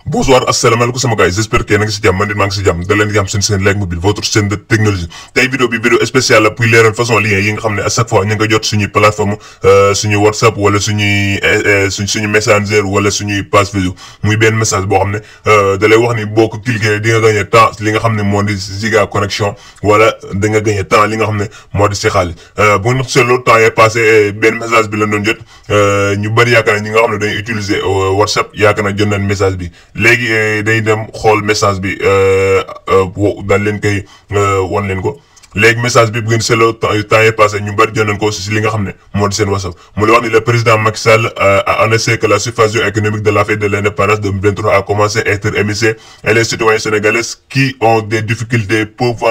Bonsoir, asalaamaaleykum sama gars yi j'espère que yéen a ngi si jàmm man de maa ngi si jàmm da leen di am seen Like Mobile votre chaîne de technologie tey vidéo spéciale la pour leeral façon lien yi nga xam ne à chaque fois ñu nga jot suñuy plateforme suñu WhatsApp wala suñu messenger wala suñuy page Facebook muy benn message boo xam ne da lay wax ni boo ko cliquer di nga gagné temps li nga xam ne moo di giga connexion wala da nga gagné temps li nga xam ne moo di si xaalis bu ñu seetloo temps yee passé benn message bi la doon jot ñu bëri yaakaar na ñi nga xam ne dañuy utiliser WhatsApp yaakaar na jot nañ message bi. léegi day dem xool message bi daal leen koy wan leen ko léegi message bi bu ngeen seetloo temps yi passé ñu bari jot nañ ko si li nga xam ne moo di seen WhatsApp mu la wax ni le président Macky Sall a annoncé que la situation économique de la fête de l'indépendance 2023 a commencé à être émissionnée et les citoyens sénégalais qui ont des difficultés peuvent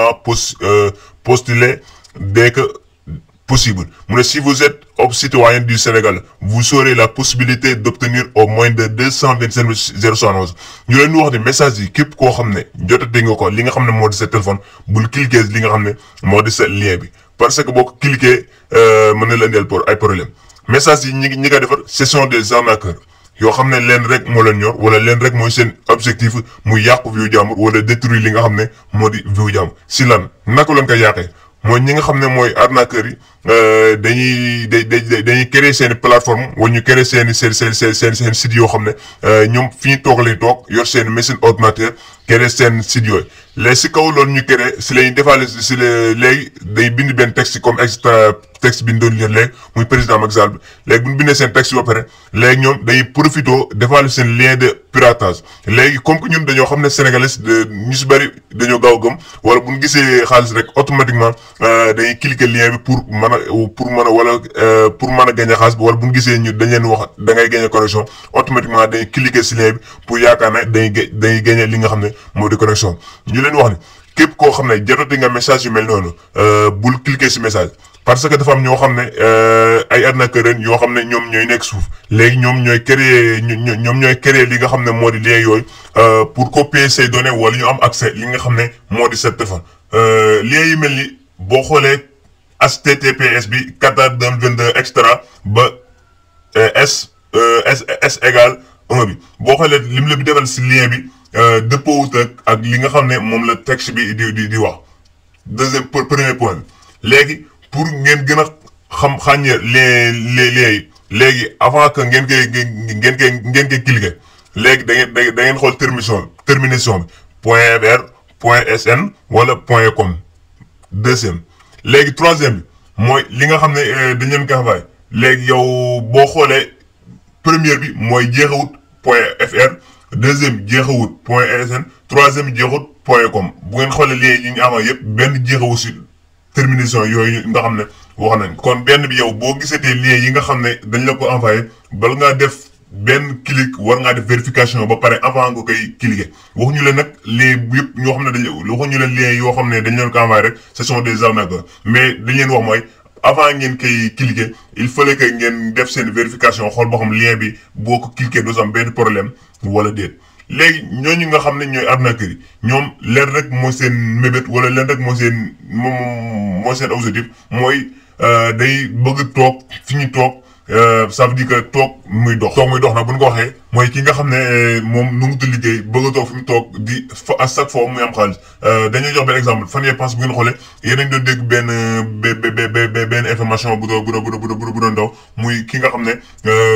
postuler dès que possible. Si vous êtes citoyen du Sénégal, vous aurez la possibilité d'obtenir au moins de 225 071. ñu leen wax ne message yi képp koo xam ne jotati nga ko li nga xam ne moo di sa téléphone bul cliquer li nga xam ne moo di sa lien bi parce que boo ko cliquer mën na la indil pour ay problème message yi ñi nga defar ce sont des arnaqueurs yoo xam ne leen rek moo leen ñor wala leen rek mooy seen objectif muy yàqu view jàmbur wala détruire li nga xam ne moo di view jàmbur si lan naka lañ koy yàqee mooy ñi nga xam ne mooy arnaqueurs yi dañuy créer seen plateforme wala ñu créer seen site yoo xam ne ñoom fi ñu toog lay toog yor seen machine ordinateur créer seen site yooyu léegi si kaw loolu ñu créer si lañuy defaale si léegi day bind benn texte comme extra texte bi ñu doon lire léegi muy président Macky Sall bi léegi bu ñu bindee seen texte ba pare léegi ñoom dañuy profité defaale seen lien de piratage léegi comme que ñun dañoo xam ne sénégalais ñu si bëri dañoo gaaw gëm wala bu ñu gisee xaalis rek automatiquement dañuy cliquer lien bi pour mën a gagner xaalis bi wala bu ñu gisee ñu dañ leen wax da ngay gagner connexion automatiquement dañuy cliquer si lien bi pour yaakaar ne dañuy gagner li nga xam ne moo di connexion ñu leen wax ne képp koo xam ne jotati nga message yu mel noonu bul cliquer si message parce que dafa am ñoo xam ne ay arnaqueurs yoo xam ne ñoom ñooy nekk suuf léegi ñoom ñooy créer li nga xam ne moo di lien yooyu pour copier say données wala ñu am accès li nga xam ne moo di sa téléphone lien yu mel ni boo xoolee HTTPS bi Qatar 2022 extra ba s égale 1 bi boo xoolee lim la bi defal si lien bi dëppoowut ak li nga xam ne moom la texte bi di wax premier point léegi pour ngeen gën a xàññee les léegi avant que ngeen koy cliquer léegi da ngeen xool terminaison bi .fr .sn wala .com deuxième léegi troisième bi mooy li nga xam ne dañ leen ko envoyé léegi yow boo xoolee première bi mooy jeexawut .fr deuxième jeexawut .sn troisième jeexawut .com bu ngeen xoolee lien yi ñu amoon yëpp benn jeexawu si terminaison yooyu nga xam ne wax nañ kon benn bi yow boo gisatee lien yi nga xam ne dañ la ko envoyé bala ngaa def benn clic war ngaa def vérification ba pare avant nga koy cliquer waxuñu leen nag lien yëpp ñoo xam ne waxuñu leen lien yoo xam ne dañ leen ko envoyé rek ce sont des arnaqueurs mais dañ leen wax mooy avant ngeen koy cliquer il fallait que ngeen def seen vérification xool boo xam lien bi boo ko cliquer doo am benn problème wala déet léegi ñooñu nga xam ne ñooy arnaqueurs yi ñoom leen rek mooy seen mébét wala leen rek mooy seen objectif mooy day bëgg toog fi ñu toog ça veut dire que toog muy dox nag bu ñu ko waxee mooy ki nga xam ne moom nu mu tudd liggéey bëgg a toog fi mu toog di fa à chaque fois muy am xaalis dañuy jox benn exemple fan yee pense bu ngeen xoolee yéen a ngi doon dégg benn information bu doon daw muy ki nga xam ne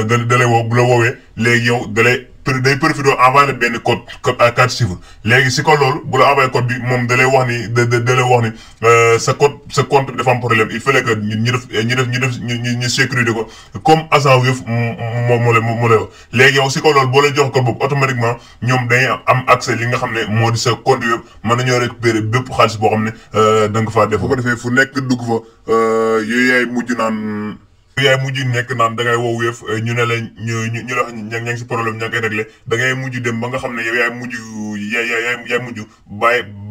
da lay woo bu la woowee léegi yow day profité envoyé benn code à 4 chiffres léegi si ko loolu bu la envoyé code bi moom da lay wax ni sa compte bi dafa am problème il fallait que ñu sécurité ko comme agent Wave moo lay wax léegi yow si ko loolu boo lay jox code boobu automatiquement ñoom dañuy am accès li nga xam ne moo di sa compte Wave mën nañoo récupérer bépp xaalis boo xam ne da nga faa def. bu ko defee fu nekk dugg fa yooyu yaay mujj nekk naan da ngay woo Wave ñu ne la ñu la wax ña ngi si problème ña ngi koy réglé da ngay mujj dem ba nga xam ne yow yaay mujj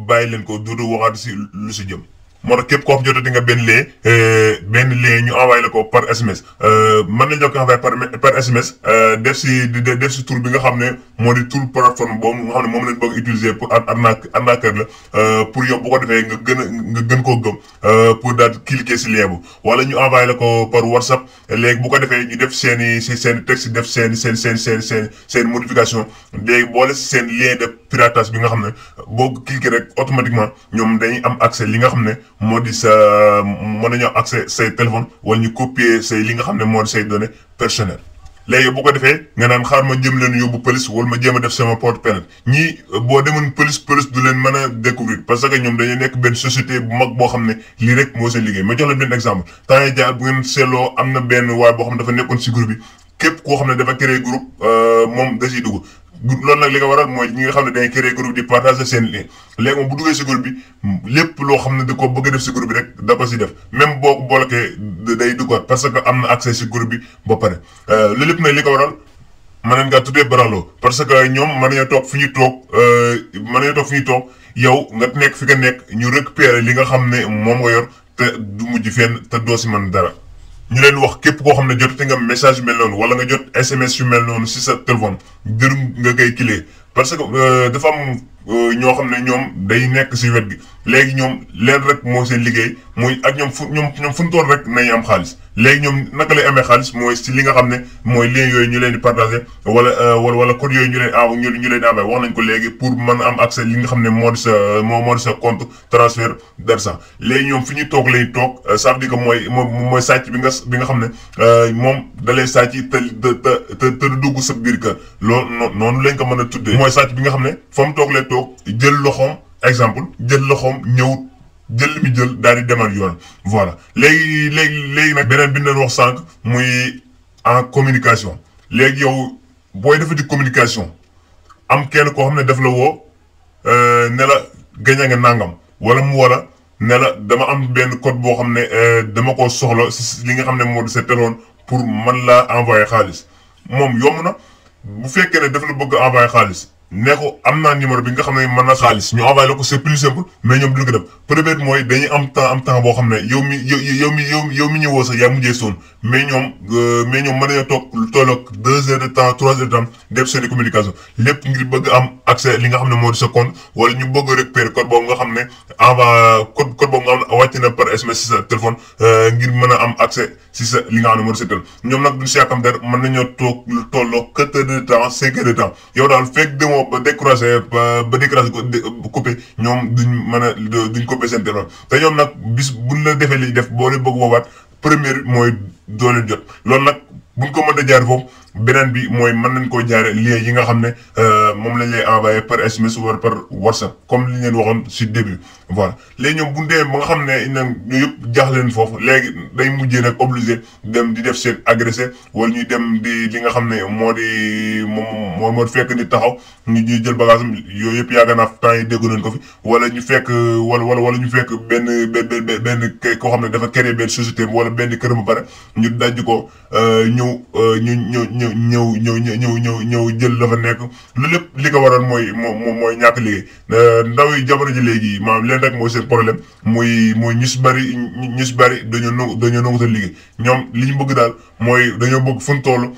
bàyyi leen ko dootu waxaat si lu si jëm moo tax képp koo xam jotati nga benn lien ñu envoyé la ko par SMS mën nañ la ko envoyé par SMS def si tur bi nga xam ne moo di tur plateforme boobu nga xam ne moom lañ bëgg utiliser pour arnaqueur la pour yow bu ko defee nga gën koo gëm pour daal cliquer si lien bu wala ñu envoyé la ko par WhatsApp léegi bu ko defee ñu def seen texte def seen modification léegi boole si seen lien de piratage bi nga xam ne boo cliquer rek automatiquement ñoom dañuy am accès li nga xam ne moo di mën nañoo am accès say téléphone wala ñu copier say li nga xam ne moo di say données personnelles. léegi bu ko defee nga naan xaar ma jëm leen yóbbu police wala ma jéem a def sama porte plainte ñii boo demoon police du leen mën a découvrir parce que ñoom dañuy nekk benn société bu mag boo xam ne lii rek moo seen liggéey ma jox leen benn exemple temps yii jaar bu ngeen seetloo am na benn waay boo xam ne dafa nekkoon si groupe bi képp koo xam ne dafa créé groupe moom da siy dugg. loolu nag li ko waral mooy ñi nga xam ne dañuy créer groupe di partager seen lien léegi moom bu duggee si groupe bi lépp loo xam ne da ko bëgg a def si groupe bi rek da ko si def même boo ko bloqué day duggaat parce que am na accès si groupe bi ba pare loolu lépp nag li ko waral mën nañ ngaa tuddee baraloo parce que ñoom mën nañoo toog fi ñu toog yow nga nekk fi nga nekk ñu récupérer li nga xam ne moom nga yor te du mujj fenn te doo si mën dara. ñu leen wax képp koo xam ne jotati nga message yu mel noonu wala nga jot SMS yu mel noonu si sa téléphone jëru nga koy cliquer parce que dafa am ñoo xam ne ñoom day nekk si wet gi léegi ñoom leen rek moo seen liggéey muy ak ñoom fu ñu toll rek nañu am xaalis léegi ñoom naka lay amee xaalis mooy si li nga xam ne mooy lien yooyu ñu leen di partager wala code yooyu ñu leen envoyé wax nañ ko léegi pour mën a am accès li nga xam ne moo di sa compte transfert d'argent léegi ñoom fi ñu toog lay toog ça veut dire que mooy sàcc bi nga xam ne moom da lay sàcc te dugg sa biir kër loolu noonu lañ ko mën a tuddee mooy sàcc bi nga xam ne fa mu toog lay toog jël loxoom ñëw jël li mu jël daal di demal yoon voilà léegi nag beneen bi ñu leen wax sànq muy en communication léegi yow booy defati communication am kenn koo xam ne daf la woo ne la gañe nga nangam wala mu war a ne la dama am benn code boo xam ne dama ko soxla si li nga xam ne moo di sa téléphone pour man laa envoyer xaalis moom yomb na bu fekkee ne daf la bëgg a envoyer xaalis ne ko am naa numéro bi nga xam ne mën na xaalis ñu envoyé la ko c'est plus simple mais ñoom duñu ko def peut-être mooy dañuy am temps boo xam ne yow mi ñëwoo sax yaa mujjee sonn mais ñoom mën nañoo toog lu tolloog 2 heures de temps 3 heures de temps def seen communication lépp ngir bëgg am accès li nga xam ne moo di sa compte wala ñu bëgg a récupérer code boobu nga xam ne code boobu nga xam ne wàcc na par SMS si sa téléphone ngir mën a am accès si sa li nga xam ne moo di sa téléphone ñoom nag duñ si yàkkam dara mën nañoo toog lu tolloog 4 heures de temps 5 heures de temps yow daal fekk demoo ba décroché ko coupé ñoom duñ coupé seen téléphone te ñoom nag bis buñ la defee li def boo leen bëgg woowaat première bi mooy doo leen jot loolu nag buñ ko mën a jaar foofu beneen bi mooy mën nañ koo jaare lien yi nga xam ne moom lañ lay envoyé par SMS wala par WhatsApp comme li ñu leen waxoon si début voilà léegi ñoom bu ñu demee ba nga xam ne ñu yëpp jaaxleen foofu léegi day mujjee nag obligé dem di def seen agressé wala ñuy dem di li nga xam ne moo di fekk ni taxaw ñu jël bagage am yooyu yëpp yàgg naa temps yi déggu nañ ko fi wala ñu fekk wala ñu fekk benn koo xam ne dafa créé benn société wala benn kër ba pare ñu daj ko ñëw jël dafa nekk lu lépp li ko waral mooy ñàkk liggéey ndaw yi jamono ji léegi maanaam leen rek mooy seen problème mooy ñu si bëri dañoo nangu sa liggéey ñoom li ñu bëgg daal mooy dañoo bëgg fu ñu toll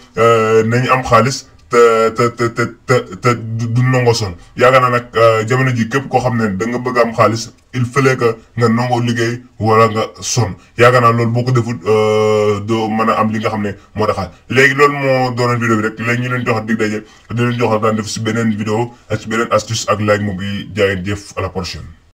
nañu am xaalis te du nangoo sonn yaakaar naa nag jamono ji képp koo xam ne da nga bëgg am xaalis il fallait que nga nangoo liggéey wala nga sonn yaakaar naa loolu boo ko defut doo mën a am li nga xam ne moo taxaat léegi loolu moo doonoon vidéo bi rek léegi ñu leen jox dig daje di leen jox daan def si beneen vidéo ak si beneen astuce ak laaj mu bi jaayeen jëf à la prochaine